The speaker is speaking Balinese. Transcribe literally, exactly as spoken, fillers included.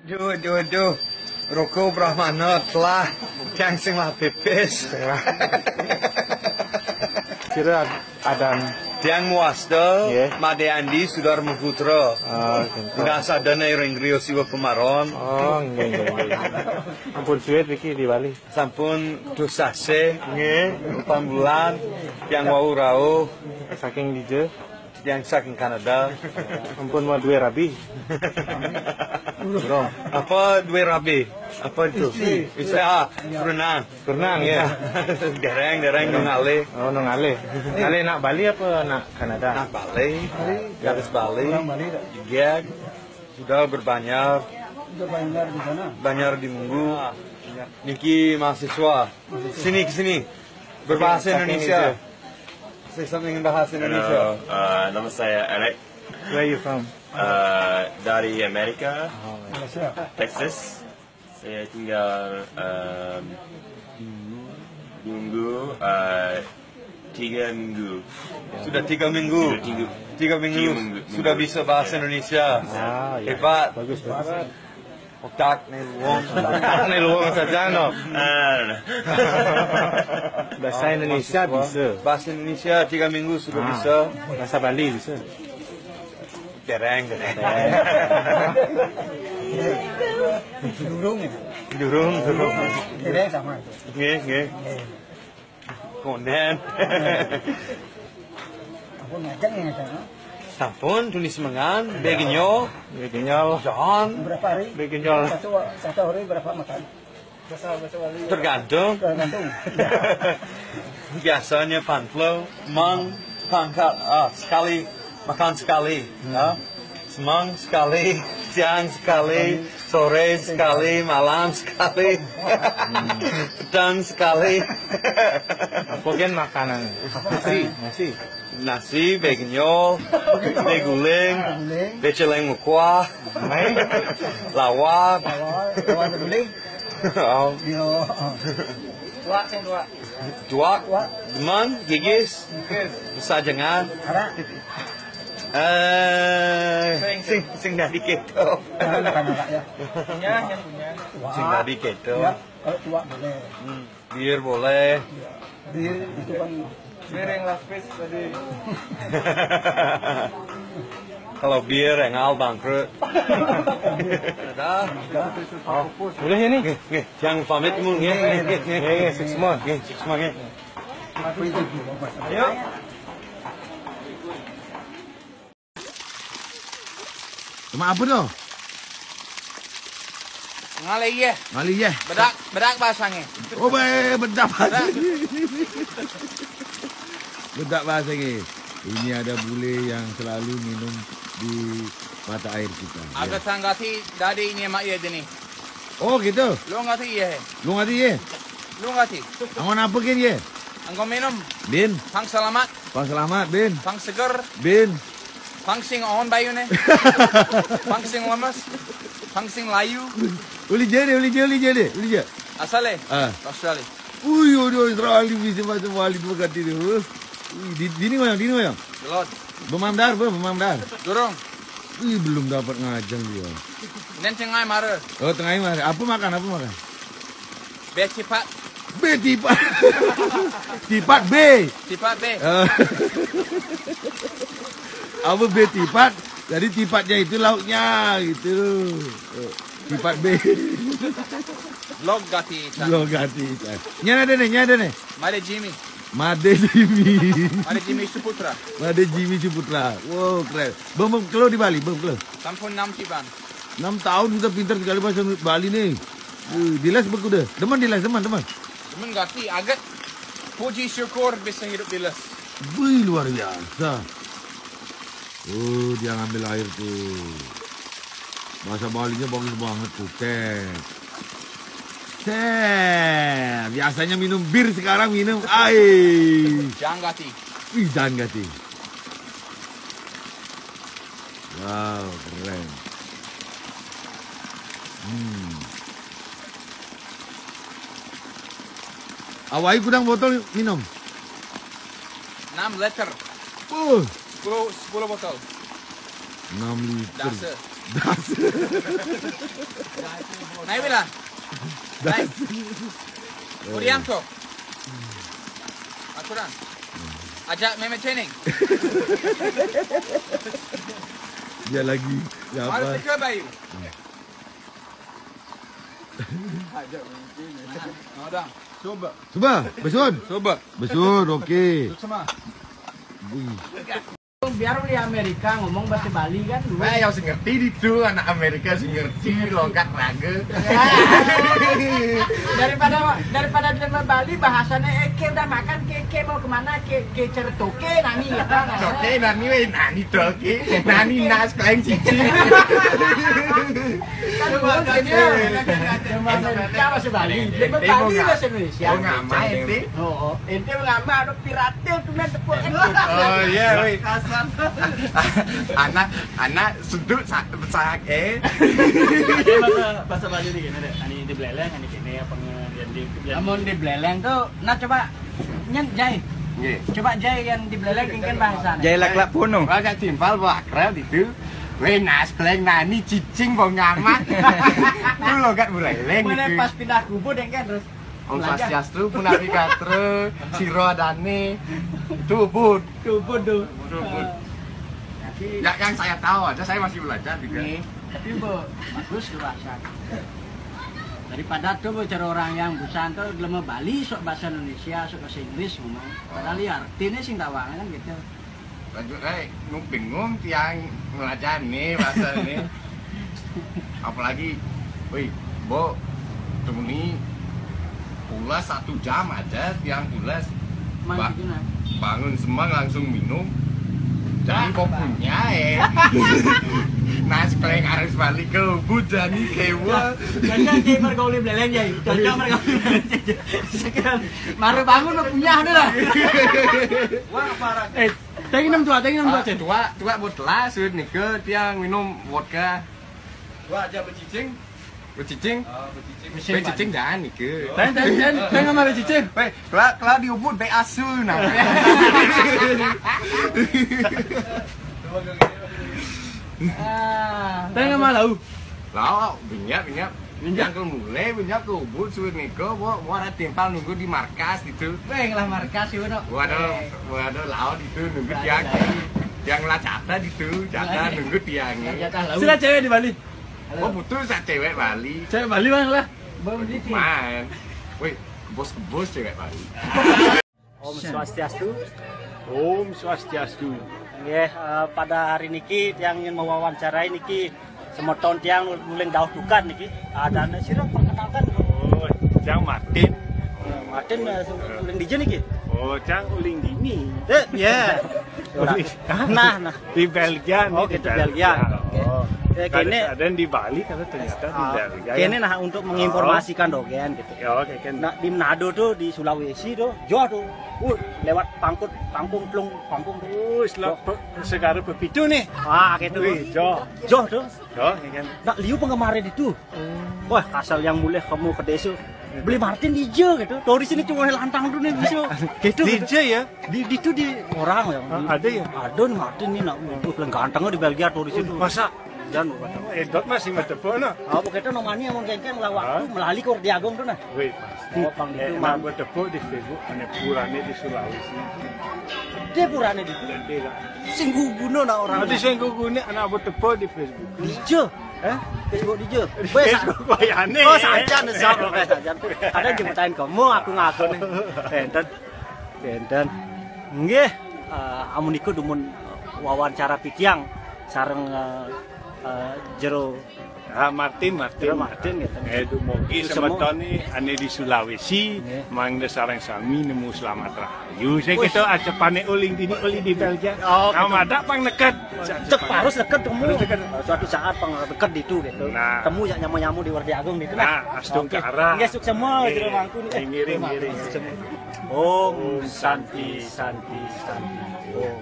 Duh, duh, duh. Roko brah manah telah. Tiang sing lah pipis. Kira adan. Tiang mawasta, Nggih. Made Andi Sudar Mahutra. Ah, tentu. Udah sadana ring griya Siwa Pemaron. Oh, nggih, nggih, nggih. Ampun suwit niki di Bali. Sampun tuh sasih. Nggih. Empat bulan. Tiang wau rauh. Saking dija? Tiang saking Kanada. Ampun, mau duwe rabi. Apa duwe rabi? Apa itu? Istri. Istri, ah, berenang. Berenang, ya. Dereng, dereng, nang ngalih. Oh, nang ngalih. Ngalih nak Bali apa nak Kanada? Nak Bali. Garis Bali. Orang Bali tak? Jegeg. Sudah berbanjar. Sudah banjar di sana. Banjar di Munggu. Niki mahasiswa. Sini, ke sini. Berbahasa Indonesia. Saya sama ingin bahasa Indonesia. Halo, uh, nama saya Alec. Where are you from? Uh, dari Amerika, Malaysia. Texas. Saya tinggal um, Munggu uh, tiga minggu. Sudah tiga minggu. Tiga minggu. Tiga minggu. Sudah bisa bahasa Indonesia. Ah, ya. Hebat. Bagus, bagus. Otak ni luang. Otak ni luang saja, no. Ah, no, no. Bahasa Indonesia bisa. Bahasa Indonesia tiga minggu sudah bisa. Bahasa Bali bisa. Dereng, dereng. Durung. Durung, durung. Dereng sama. Nggih, nggih. Konden. Ampun, ngajeng ya, Kang. Sampun, tunis mengan, begenyo. Begenyo. John. Berapa hari? Begenyo. Satu, satu hari berapa makan? Tergantung. Tergantung. Biasanya panplo, mang, pangkat, ah, sekali, makan sekali. Ya. Semang sekali, siang sekali, sore sekali, malam sekali, petang sekali. Apa kan makanan? Nasi, nasi. Nasi, begenyol, beguling, beceleng mekuah, lawar. Lawar, lawar beguling. Oh. Yo. Tuak, sing tuak. Tuak, demen, gigis, besar jengan. Arak. Eh, sing, sing, sing dadi keto. Jangan makan arak ya. Punya, yang punya. Sing dadi keto. Ya, kalau tuak boleh. Hmm. Bir boleh. Ya. Bir itu kan. Bir yang lapis tadi. Kalau bir yang al bangkrut. Dah. Boleh ya nih? Nggih, nggih. Tiang pamit mun nggih. Nggih, nggih, nggih. Nggih, nggih, sukses mon. Nggih, sukses mon nggih. Ayo. Cuma apa tu? Ngalih ye. Ngalih ye. Bedak, bedak bahasa nge. Oh, baik, bedak bahasa. Bedak. Bedak bahasa nge. Ini ada bule yang selalu minum di mata air kita. Ada ya. Tanggati dari ini mak ye dini. Oh, gitu. Lu ngerti ye? Lu ngerti ye? Lu ngerti? Angon apa kin ye? Anggo minum. Bin. Pang selamat. Pang selamat, bin. Pang seger. Bin. Pang sing on bayu ne. Pang sing lemes. Pang sing layu. Uli je deh, uli je, uli je deh, uli je. Asal eh? Ah. Australia. Ui, ui, Australia bisa masuk wali dua kali tu. Ui, di, dini ngoyang, dini ngoyang. Gelot. Bemamdar, bro, bemamdar. Dorong. Ih, belum dapat ngajeng dia. Nen tengah mara. Oh, tengah mara. Apa makan? Apa makan? Be tipat. Be tipat. Tipat be. Tipat be. Eh. Apa be tipat? Jadi tipatnya itu lauknya gitu. Eh, tipat be. Log gati. Log gati. Nyana deh nih, nyana deh nih. Mare Jimmy. Made Jimmy. Made Jimmy Suputra. Made Jimmy Suputra. Wow, keren. Bang, bang, kalau di Bali, bang, kalau. Sampun enam tiban. Enam tahun sudah pintar sekali bahasa Bali nih. Uh, diles beku deh. Demen diles, demen, demen. Demen gati, aget. Puji syukur bisa hidup diles. Wih, luar biasa. Oh, dia ngambil air tuh. Bahasa Balinya bagus banget tuh, Cek. Cek, biasanya minum bir, sekarang minum air. Jangan gati. Wih, jangan gati. Wow, keren. Hmm. Awai kudang botol minum. Enam liter. Uh. Sepuluh, sepuluh botol. Enam liter. Dasa. Dasa. Hai, Bila. Hai. Uriang ko. Akuran. Ajak Meme Chening. Dia lagi. Ya Harus apa? Ke bayu. Ajak Meme Chening. Ada. Coba. Coba, besun. Coba. Besun, oke. Sama. Wih. Biar uli Amerika ngomong bahasa Bali kan. Nah, yang sing ngerti itu anak Amerika sing ngerti logat raga. Daripada daripada di Bali bahasanya eke udah makan, ke ke mau kemana, ke ke ceretoke nani ya kan. Oke, nani weh, nani toke, nani nas kain cici. Kan ngomong dia bahasa Bali, dia Ente mau Bali nggak- bahasa Indonesia. Mau ngamal ente? Oh, ente ngama ada pirate tuh main tepuk kan. Oh iya, weh. Anak anak seduk sa- besar eh. Ini bahasa bahasa Bali nih gini deh. Ani di beleleng, ani kene apa nge- yang di yang Namun di beleleng tuh, nah coba nyen Jai. Nggih. Coba Jai yang di beleleng mungkin bahasanya. Jai laklak puno. Wah, gak timpal bawa akrab itu. Weh, nas keleng nani cicing bau ngamat. Itu logat buleleng Mulai itu. Pas pindah kubu deh kan terus. Om Swastiastu, Punapi Gatra, Siro Adane, itu ubud. Kubu tuh. Itu ubud. Ya, yang saya tahu aja, saya masih belajar juga. Nih, tapi bu bagus tuh bahasa. Daripada tuh bu cara orang yang busan tuh gelem Bali sok bahasa Indonesia, sok bahasa Inggris ngomong. Padahal ya artinya sing tawang kan gitu. Lanjut, eh, nu bingung tiang belajar nih bahasa ini. Apalagi, wih, Bo, temuni pulas satu jam aja tiang pulas. Mang Ba- gitu nah. Bangun semang langsung minum. Jadi kok punya eh. Nah, sekarang harus balik ke bujani kewa. Jangan kayak pergauli beleleng ya. Jangan pergauli beleleng. Sekarang baru bangun udah punya ada lah. Eh, tangi enam tua, tangi enam tua, Cen. Tua, tua buat telas, wit nika tiang minum vodka. Wah, aja becicing. Becicing. Ah, becicing. Becicing jangan nika. Tangi, tangi, tangi, tangi sama becicing. Weh, kelak kelak di ubud be asu nah. Ah. Tangi sama lau. Lah, banyak banyak. Yang ke mulai banyak ke ubud suwit nika, buat buat ada timpal nunggu di markas gitu. Weh lah markas itu no. Waduh, waduh laut itu nunggu tiang yang lah catat itu, catat nunggu tiangnya. Ternyata lau. Sila cewek di Bali. Oh, butuh sak cewek Bali. Cewek Bali bang lah. Belum di Man. Wih, kebos-kebos cewek Bali. Om Swastiastu. Om Swastiastu. Nggih, eh, pada hari niki tiang ingin mewawancarai niki semeton tiang uling dauh tukad niki. Adane sira perkenalkan. Oh, Cang Martin. Martin, eh, uling dija niki? Oh, Cang uling dini. Eh, ya. Ora. Uling. Nah, nah. Di Belgia nih. Oh, gitu, Belgia. Oh. Eh, Kalau kene ada di Bali, kalau ternyata di Ah, Belgia. kene nah untuk menginformasikan dogen gitu. Ya, oke kan. Nah, di Manado tuh, di Sulawesi tuh, joh tuh. Uh, lewat pangkut, pangkung plung, pangkung tuh. Uh, sekarang bepitu nih. Ah, gitu. Wih, joh. Joh tuh. Joh, ya kan. Nah, liu penggemar itu. Wah, kasal yang mulai kamu ke desa. Beli Martin dija gitu. Dari sini cuma lantang tuh nih bisa. Gitu. Dija ya? Di itu di orang ya. Ah, ada ya? Ada nih Martin nih nak, uh, paling ganteng di Belgia tuh di situ. Masa? Dan Edot masih metepuk no. Apa kita nomani yang kengkeng lah waktu melali ke Diagung tuh nah. Wih, Oh, pang eh, itu nah, mang. Buat tepuk di Facebook, ada purane di Sulawesi. Dia purane di Gede lah. sing guguno nak orang. Nanti saya gugunya anak buat tepuk di Facebook. Dija. Eh? Facebook dija. Facebook wayane. Oh, sajan, sajan. Ada jemputain kamu, aku ngaku nih. Enten. Enten. Nggih, eh, amun iku dumun wawancara pitiang sareng, eh, eh, jero Ah, Martin, Martin. Jero Martin, gitu. Eh, dumugi Itu semua. Semeton nih, ane di Sulawesi, Nggih. mangda sareng sami nemu selamat rahayu. Saya Wih. Kita acepane uling dini, uling di Belgia. Oh, Nah, ada pang neket. Cek harus deket kamu. Harus deket. Suatu saat pang deket itu gitu. Nah. Temu ya nyamu-nyamu di Wardi Agung gitu lah. Nah, astungkara. Nggih, sukses semua, Nggih. jero mangku nih. Ngiring, ngiring. Om Santi, Santi, Santi. Om.